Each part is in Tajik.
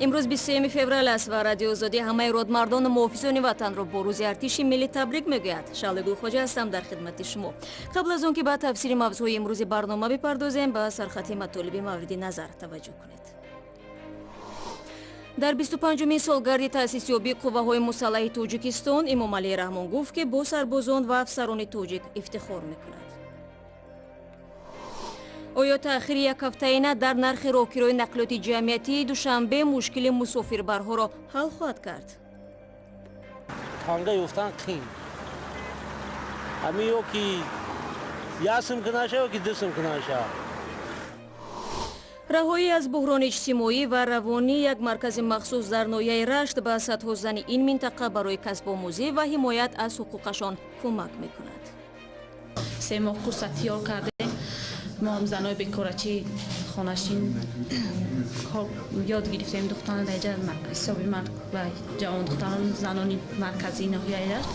Имрӯз 23 феврал аст ва Радиои Озодӣ ҳамаи родмардону муҳофизони ватанро бо рӯзи артиши миллӣ табрик мегӯяд. Шаҳло Гулхоҷа ҳастам, дар хидмати шумо. Қабл аз он ки ба тафсири мавзӯъҳои имрӯзи барнома бипардозем, ба сархати матолиби мавриди назар таваҷҷӯҳ кунед. Дар 25-умин солгарди таъсисёбии қувваҳои мусаллаҳи Тоҷикистон Эмомалӣ Раҳмон гуфт, ки бо сарбозон ва афсарони тоҷик ифтихор мекунад. Оё таъхири якҳафтаина дар нархи роҳкирои нақлиёти ҷамъиятии Душанбе мушкили мусофирбарҳоро ҳал хоҳад кард? Танга ёфтан қин. Ҳамин ё ки як сум кунаша, ё ки 2 сум кунаша. Раҳоӣ аз буҳрони иҷтимоӣ ва равонӣ: як маркази махсус дар ноҳияи Рашт ба садҳо зани ин минтақа барои касбомӯзӣ ва ҳимоят аз ҳуқуқашон кӯмак мекунад. 3 моҳ курса тиёр кардем. Мо ҳам занои бекорачи, хонашин, ёд гирифтем. Духтарон дар иҷа ҳисоби ва ҷавондухтарон, занони марказии ноҳияи Рашт.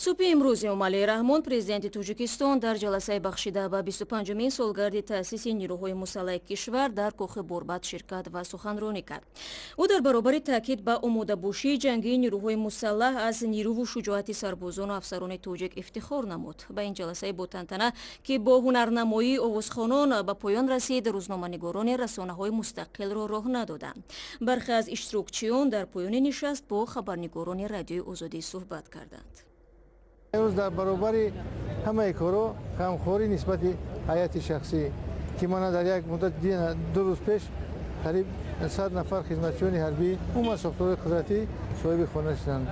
Субҳи имрӯз Эмомалӣ Раҳмон, президенти Тоҷикистон, дар ҷаласаи бахшида ба 25-умин солгарди таъсиси нирӯҳои мусаллаҳи кишвар дар кохи Борбад ширкат ва суханронӣ кард. Ӯ дар баробари таъкид ба омодабошии ҷангии нирӯҳои мусаллаҳ аз нирӯву шуҷоати сарбозону афсарони тоҷик ифтихор намуд. Ба ин ҷаласаи ботантана, ки бо ҳунарнамоии овозхонон ба поён расид, рӯзноманигорони расонаҳои мустақилро роҳ надоданд. Бархе аз иштирокчиён дар поёни нишаст бо хабарнигорони Радиои Озодӣ суҳбат карданд. Имрӯз дар баробари ҳамаи корҳо ғамхорӣ нисбати ҳайати шахсӣ, ки мана дар як муддат 2 рӯз пеш қариб 100 нафар хизматчиёни ҳарбӣ, умуман сохторҳои қудратӣ соҳиби хона шуданд.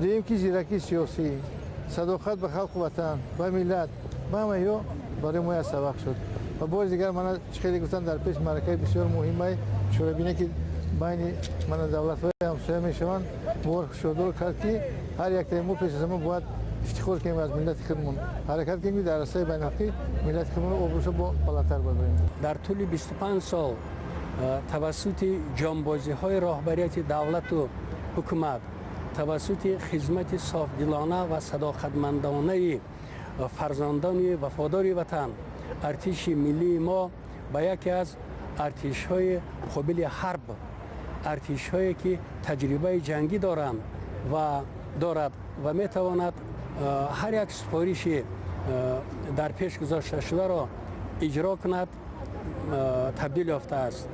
Дуюм, ки зиракии сиёсӣ, садоқат ба халқу ватан, ба миллат, ба ҳамаи барои мо як сабақ шуд. Ва бори дигар мана чӣ хеле гуфтанд, дар пеш маъракаи бисёр муҳимае, чорабине ки байни мана давлатҳои ҳамсоя мешаванд, бовар хушёрдор кард, ки ҳар яктаи мо пеш аз ҳама бояд ифтихор кунем аз миллати худмон, ҳаракат кунем, ки дар арсаи байналхалқӣ миллати худмонро обрӯша бо баландтар бибарем. Дар тӯли 25 сол тавассути ҷонбозиҳои роҳбарияти давлату ҳукумат, тавассути хизмати софдилона ва садоқатмандонаи фарзандони вафодори ватан артиши миллии мо ба яке аз артишҳои қобили ҳарб, артишҳое ки таҷрибаи ҷангӣ доранд ва дорад ва метавонад ҳар як супориши дар пеш гузошташударо иҷро кунад, табдил ёфтааст.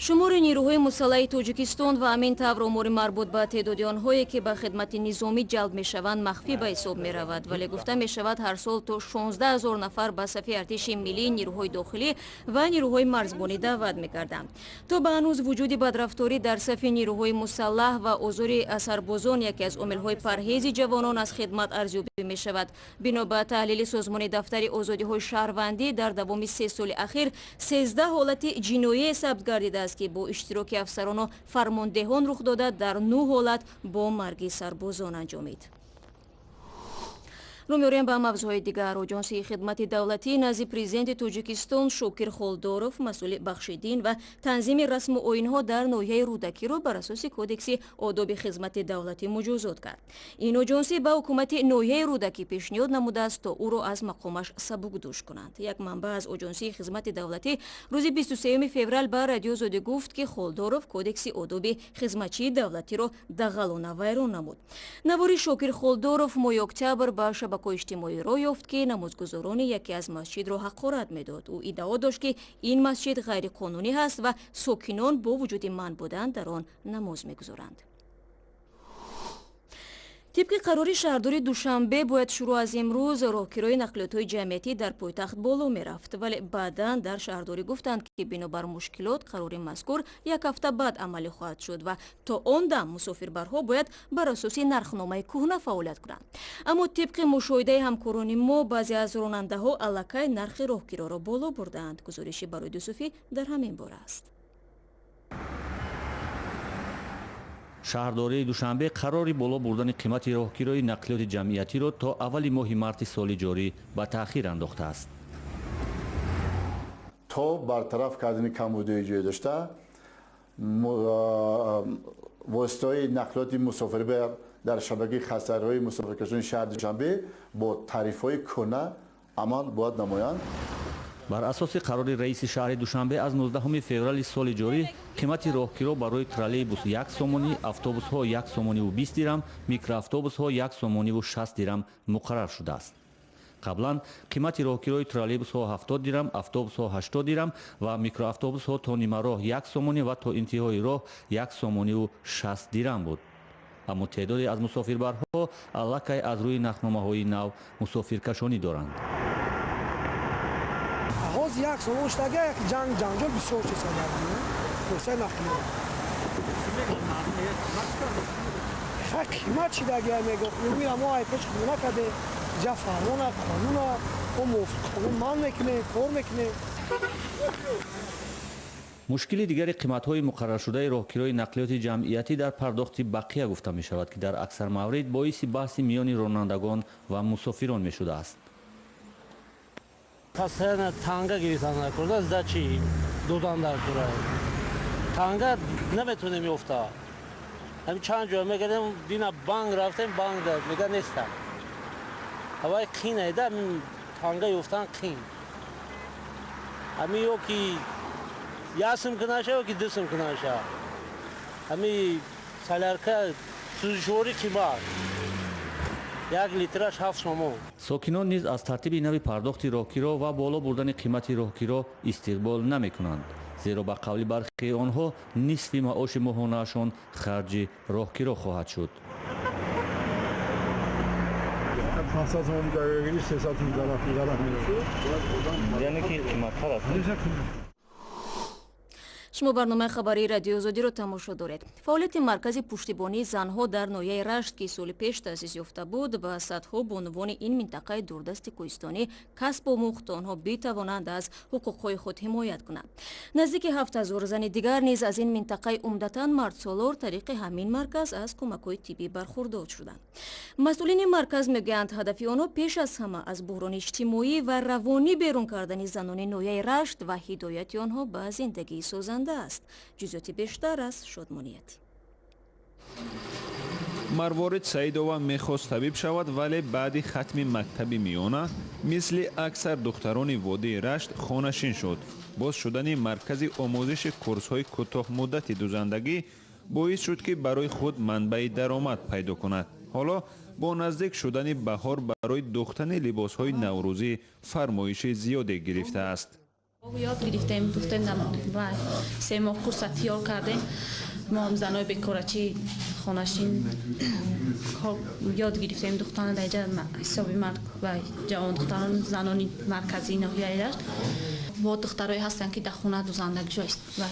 Шумори нирӯҳои мусаллаҳи Тоҷикистон ва ҳамин тавр омори марбут ба теъдоди онҳое, ки ба хидмати низомӣ ҷалб мешаванд, махфӣ ба ҳисоб меравад, вале гуфта мешавад, ҳар сол то 16 ҳазор нафар ба сафи артиши миллӣ, нирӯҳои дохилӣ ва нирӯҳои марзбонӣ даъват мекарданд. То ба ҳанӯз вуҷуди бадрафторӣ дар сафи нирӯҳои мусаллаҳ ва озори сарбозон яке аз омилҳои парҳези ҷавонон аз хидмат арзёбӣ мешавад. Бино ба таҳлили созмони Дафтари озодиҳои шаҳрвандӣ, дар давоми 3 соли ахир 13 ҳолати ҷиноие сабт гардидааст, ки бо иштироки афсарону фармондеҳон рух дода, дар нӯ ҳолат бо марги сарбозон анҷомид. Рӯ меорем ба мавзӯъҳои дигар. Оҷонсии хидмати давлатӣ назди президенти Тоҷикистон Шокир Холдоров, масъули бахши дин ва танзими расму оинҳо дар ноҳияи Рӯдакиро бар асоси кодекси одоби хизмати давлатӣ муҷозот кард. Ин оҷонсӣ ба ҳукумати ноҳияи Рӯдакӣ пешниҳод намудааст, то ӯро аз мақомаш сабукдӯш кунанд. Як манбаъ аз оҷонсии хизмати давлатӣ рӯзи 23 феврал ба Радиои Озодӣ гуфт, ки Холдоров кодекси одоби хизматчии давлатиро дағалона вайрон намуд. Навори Шокир Холдоров моҳи октябр ба шабакаҳои иҷтимоӣ роҳ ёфт, ки намозгузорони яке аз масҷидро ҳақорат медод. Ӯ иддао дошт, ки ин масҷид ғайриқонунӣ ҳаст ва сокинон бо вуҷуди манъ будан дар он намоз мегузоранд. Тибқи қарори шаҳрдори Душанбе, бояд шурӯъ аз имрӯз роҳкирои нақлиётҳои ҷамъиятӣ дар пойтахт боло мерафт, вале баъдан дар шаҳрдорӣ гуфтанд, ки бинобар мушкилот қарори мазкур як ҳафта баъд амалӣ хоҳад шуд ва то он дам мусофирбарҳо бояд бар асоси нархномаи кӯҳна фаъолият кунанд. Аммо тибқи мушоҳидаи ҳамкорони мо, баъзе аз ронандаҳо аллакай нархи роҳкироро боло бурдаанд. Гузориши Барои Юсуфӣ дар ҳамин бора аст. Шаҳрдории Душанбе қарори боло бурдани қимати роҳкирои нақлиёти ҷамъиятиро то аввали моҳи марти соли ҷорӣ ба таъхир андохтааст. То бартараф кардани камбудиҳои ҷой дошта, воситаҳои нақлиёти мусофирбар дар шабакаи хатсайрҳои мусофиркашони шаҳри Душанбе бо тарифҳои кӯҳна амал бояд намоянд. Бар асоси қарори раиси шаҳри Душанбе аз 19 феврали соли ҷорӣ қимати роҳкиро барои троллейбус 1 сомонӣ, автобусҳо 1 сомониву 20 дирам, микроавтобусҳо 1 сомониву 60 дирам муқаррар шудааст. Қаблан қимати роҳкирои троллейбусҳо 70 дирам, автобусҳо 80 дирам ва микроавтобусҳо то нимароҳ 1 сомонӣ ва то интиҳои роҳ 1 сомониву 60 дирам буд. Аммо теъдоде аз мусофирбарҳо аллакай аз рӯи нархномаҳои нав мусофиркашонӣ доранд. Ҳозир 1 сомон шудага, як ҷанг ҷанҷол бисёр чиза воситаи нақлиёт. Ха қимат шидагия мегӯ. Ира мо ай пеш хона каде, ҷа фармона, қонуна, мо мувофиқ қонун ман мекунем, кор мекунем. Мушкили дигари қиматҳои муқарраршудаи роҳкирои нақлиёти ҷамъиятӣ дар пардохти бақия гуфта мешавад, ки дар аксар маврид боиси баҳси миёни ронандагон ва мусофирон мешудааст. Постоянно танга гирифтан накурда, сдачи додан дар кура. Танга наметонем ёфта. Ҳамин чанд ҷо мегардем, дина банк рафтем, банк мега неста. Ҳавай қин айда, танга ёфтан қин. Ҳамин ё ки як сум кунаша, ё ки 2 сум кунаша. Ҳамин солярка сӯзишворӣ қимат. 1 литраш 7 сомон. Сокинон низ аз тартиби нави пардохти роҳкиро ва боло бурдани қимати роҳкиро истиқбол намекунанд, зеро ба қавли бархии онҳо нисфи маоши моҳонаашон харҷи роҳкиро хоҳад шуд. 500 сомон гирифт, 300 сомон зарар меравад. Яъне ки қиматтар аст. Шумо барномаи хабарии Радиои Озодиро тамошо доред. Фаъолияти маркази пуштибонии занҳо дар ноҳияи Рашт, ки соли пеш таъсис ёфта буд, ба садҳо бонувони ин минтақаи дурдасти кӯҳистонӣ касб омӯхт, то онҳо битавонанд аз ҳуқуқҳои худ ҳимоят кунанд. Наздики 7000 зани дигар низ аз ин минтақаи умдатан мардсолор тариқи ҳамин марказ аз кӯмакҳои тиббӣ бархурдор шуданд. Масъулини марказ мегӯянд, ҳадафи онҳо пеш аз ҳама аз буҳрони иҷтимоӣ ва равонӣ берун кардани занони ноҳияи Рашт ва ҳидояти онҳо ба зиндагии созанда аст. Ҷузъиёти бештар аз Шодмониятӣ. Марворид Саидова мехост табиб шавад, вале баъди хатми мактаби миёна мисли аксар духтарони водии Рашт хонашин шуд. Боз шудани маркази омӯзиши курсҳои кӯтоҳмуддати дузандагӣ боис шуд, ки барои худ манбаи даромад пайдо кунад. Ҳоло бо наздик шудани баҳор барои духтани либосҳои наврӯзӣ фармоиши зиёде гирифтааст. Ёд гирифтем, духтем ва 3 моҳ курса тиёр кардем. Мо ҳам занои бекорачи хонашин ёд гирифтем духтана дар инҷа ҳисоби ва ҷавон духтарон занони марказии ноҳияи Рашт. Бо духтарое ҳастанд, ки дар хона дузандагиҷо ва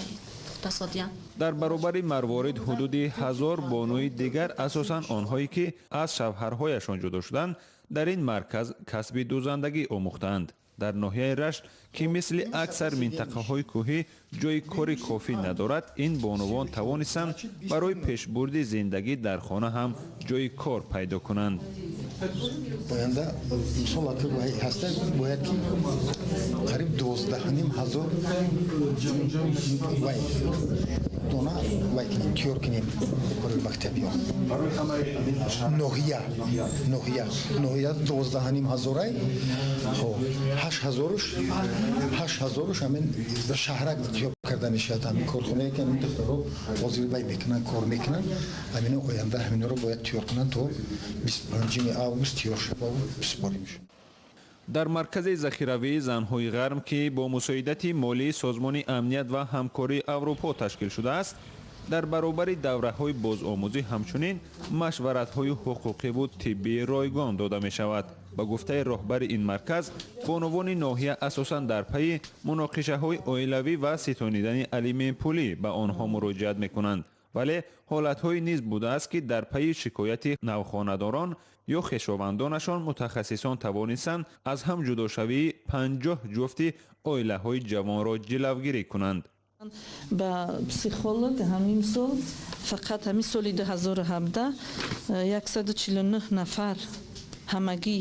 духтасодиянд. Дар баробари Марворид ҳудуди 1000 бонуи дигар, асосан онҳое ки аз шавҳарҳояшон ҷудо шуданд, дар ин марказ касби дузандагӣ омӯхтаанд. Дар ноҳияи Рашт, ки мисли аксар минтақаҳои кӯҳӣ ҷои кори кофӣ надорад, ин бонувон тавонистанд барои пешбурди зиндагӣ дар хона ҳам ҷои кор пайдо кунанд. Оянда мисол ҳаста бояд ки қариб 12,500 вай дона вай кунем, тиёр кунем барои мактабиён. Ноҳия 12,500, хоб 8000-ш ҳамин шаҳрак тиёр карда мешавад. Ҳамин корхонае ки ҳамин духтаро ҳозир вай мекунанд, кор мекунанд, ҳамино оянда ҳаминро бояд тиёр кунанд то 25 август тиёр шава бисупорим. Дар маркази захиравии занҳои ғарм, ки бо мусоидати молии Созмони амният ва ҳамкории Аврупо ташкил шудааст, дар баробари давраҳои бозомӯзӣ ҳамчунин машваратҳои ҳуқуқиву тиббӣ ройгон дода мешавад. Ба гуфтаи роҳбари ин марказ, бонувони ноҳия асосан дар пайи муноқишаҳои оилавӣ ва ситонидани алиментпулӣ ба онҳо муроҷиат мекунанд. Вале ҳолатҳое низ будааст, ки дар пайи шикояти навхонадорон ё хешовандонашон мутахассисон тавонистанд аз ҳам ҷудошавии 50 ҷуфти оилаҳои ҷавонро ҷилавгирӣ кунанд. Ба психолог ҳамин сол, фақат ҳамин соли 2017, 149 нафар Ҳамагӣ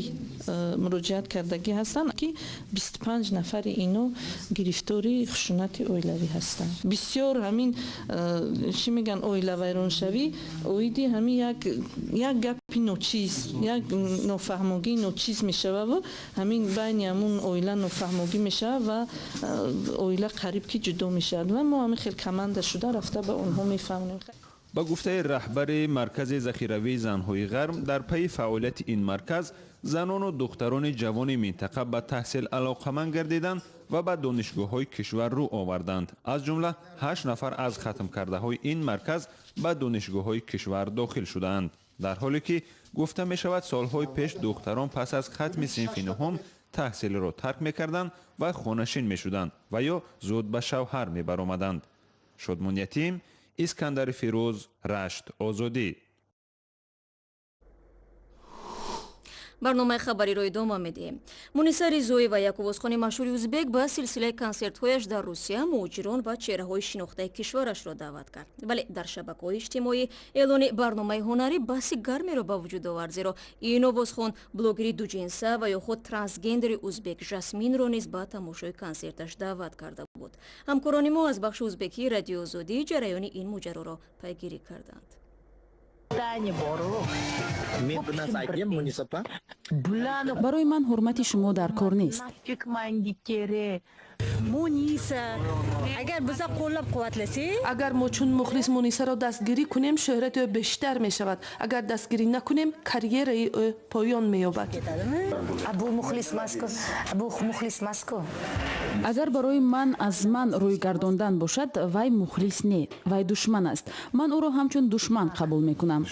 муроҷиат кардагӣ ҳастанд, ки 25 нафари ино гирифтори хушунати оилавӣ ҳастанд. Бисёр ҳамин чӣ мегӯянд, оилавайроншавӣ оиди ҳамин як гапи ночиз, як нофаҳмогии ночиз мешававу ҳамин байни ҳамун оила нофаҳмогӣ мешавад ва оила қариб ки ҷудо мешавад ва мо ҳамин хел команда шуда рафта ба онҳо мефаҳмонем. Ба гуфтаи раҳбари маркази захиравии занҳои ғарм, дар пайи фаъолияти ин марказ занону духтарони ҷавони минтақа ба таҳсил алоқаманд гардиданд ва ба донишгоҳҳои кишвар рӯ оварданд. Аз ҷумла 8 нафар аз хатмкардаҳои ин марказ ба донишгоҳҳои кишвар дохил шудаанд. Дар ҳоле ки гуфта мешавад, солҳои пеш духтарон пас аз хатми синфи нуҳум таҳсилро тарк мекарданд ва хонашин мешуданд ва ё зуд ба шавҳар мебаромаданд. Шодмон Ятим, Искандари Фирӯз, Рашт, Озодӣ. Барномаи хабариро идома медиҳем. Муниса Ризоева, як овозхони машҳури узбек, ба силсилаи консертҳояш дар Русия муҳоҷирон ва чеҳраҳои шинохтаи кишварашро даъват кард. Вале дар шабакаҳои иҷтимоӣ эълони барномаи ҳунарӣ баҳси гармеро ба вуҷуд овард, зеро ин овозхон блогери дуҷинса ва ё худ трансгендери узбек Жасминро низ ба тамошои консерташ даъват карда буд. Ҳамкорони мо аз бахши узбекии Радиои Озодӣ ҷараёни ин моҷароро пайгирӣ карданд. Барои ман ҳурмати шумо дар кор нест. Агар мо чун мухлис Мунисаро дастгирӣ кунем, шӯҳрати ӯ бештар мешавад. Агар дастгирӣ накунем, карьераи ӯ поён меёбад. Агар барои ман аз ман рӯй гардондан бошад, вай мухлис не, вай душман аст. Ман ӯро ҳамчун душман қабул мекунам.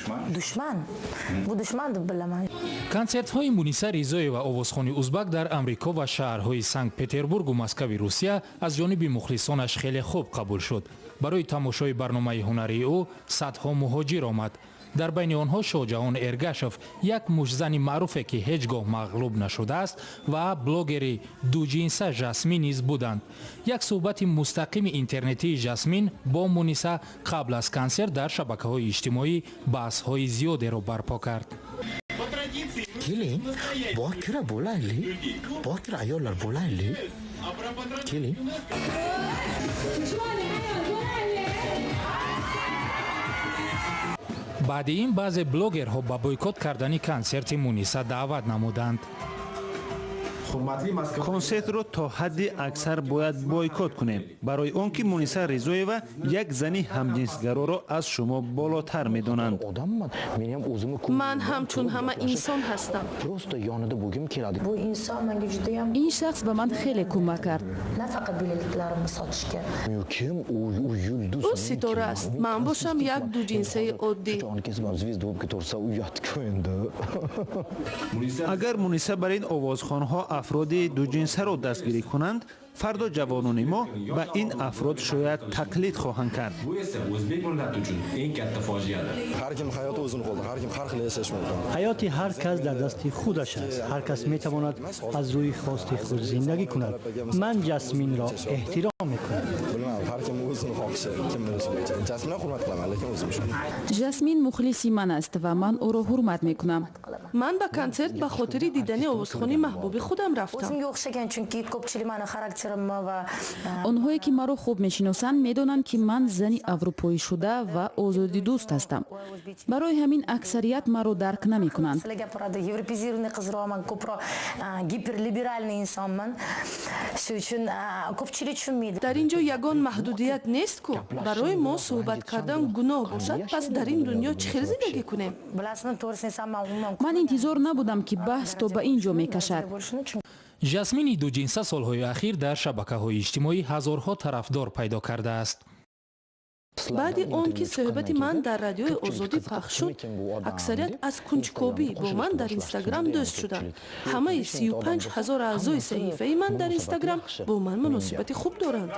Консертҳои Муниса Ризоева, овозхони узбак, дар Амрико ва шаҳрҳои Санкт-Петербургу Москави Русия аз ҷониби мухлисонаш хеле хуб қабул шуд. Барои тамошои барномаи ҳунарии ӯ садҳо муҳоҷир омад. Дар байни онҳо Шоҳҷаҳон Эргашов, як муштзани маъруфе, ки ҳеҷ гоҳ мағлуб нашудааст, ва блогери дуҷинса Жасмин низ буданд. Як суҳбати мустақими интернетии Жасмин бо Муниса қабл аз консерт дар шабакаҳои иҷтимоӣ баҳсҳои зиёдеро барпо кард. Keling, bokira bo'laylik, bokira ayollar bo'laylik. Keling. Баъди ин баъзе блогерҳо ба бойкот кардани консерти Муниса даъват намуданд. Консертро то ҳадди аксар бояд бойкот кунем, барои он ки Муниса Ризоева як зани ҳамҷинсгароро аз шумо болотар медонанд. Ман ҳамчун ҳама инсон ҳастам. Ин шахс ба ман хеле кӯмак кард. Ӯ ситора аст, ман бошам як дуҷинсаи оддӣ. Агар Муниса бар ин овозхонҳо афроди дуҷинсаро дастгирӣ кунанд, фардо ҷавонони мо ба ин афрод шояд тақлид хоҳанд кард. Ҳаёти ҳар кас дар дасти худаш аст. Ҳар кас метавонад аз рӯи хости худ зиндагӣ кунад. Ман Ҷасминро эҳтиром мекунам. Жасмин мухлиси ман аст ва ман ӯро ҳурмат мекунам. Ман ба консерт ба хотири дидани овозхони маҳбуби худам рафтам. Онҳое ки маро хуб мешиносанд, медонанд, ки ман зани аврупоӣ шуда ва озодидӯст ҳастам. Барои ҳамин аксарият маро дарк намекунанд. Дар ин ҷо ягон маҳдудият нест ку? Барои мо суҳбат кардан гуноҳ бошад, пас дар ин дунё чӣ хел зиндагӣ кунем? Ман интизор набудам, ки баҳс то ба ин ҷо мекашад. Жасмини дуҷинса солҳои ахир дар шабакаҳои иҷтимоӣ ҳазорҳо тарафдор пайдо кардааст. Баъди он ки суҳбати ман дар Радиои Озодӣ пахш шуд, аксарият аз кунҷкобӣ бо ман дар Инстаграм дӯст шуданд. Ҳамаи 35 ҳазор аъзои саҳифаи ман дар Инстаграм бо ман муносибати хуб доранд.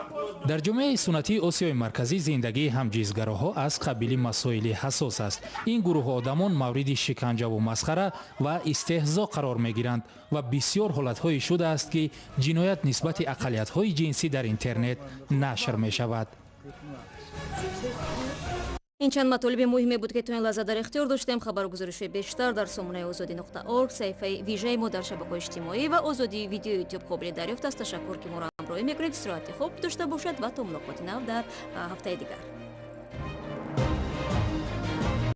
Дар ҷомеаи суннатии Осиёи Марказӣ зиндагии ҳамҷинсгароҳо аз қабили масоили ҳассос аст. Ин гурӯҳ одамон мавриди шиканҷаву масхара ва истеҳзо қарор мегиранд ва бисёр ҳолатҳое шудааст, ки ҷиноят нисбати ақаллиятҳои ҷинсӣ дар интернет нашр мешавад. Ин чанд матолиби муҳиме буд, ки то ин лаҳза дар ихтиёр доштем. Хабару гузоришҳои бештар дар сомонаи озодӣ.org, саҳифаи вижаи мо дар шабакаҳои иҷтимоӣ ва Озодӣ Видео Ютуб қобили дарёфт аст. Ташаккур, ки моро ҳамроҳӣ мекунед. Истироҳати хуб дошта бошад ва то мулоқоти нав дар ҳафтаи дигар.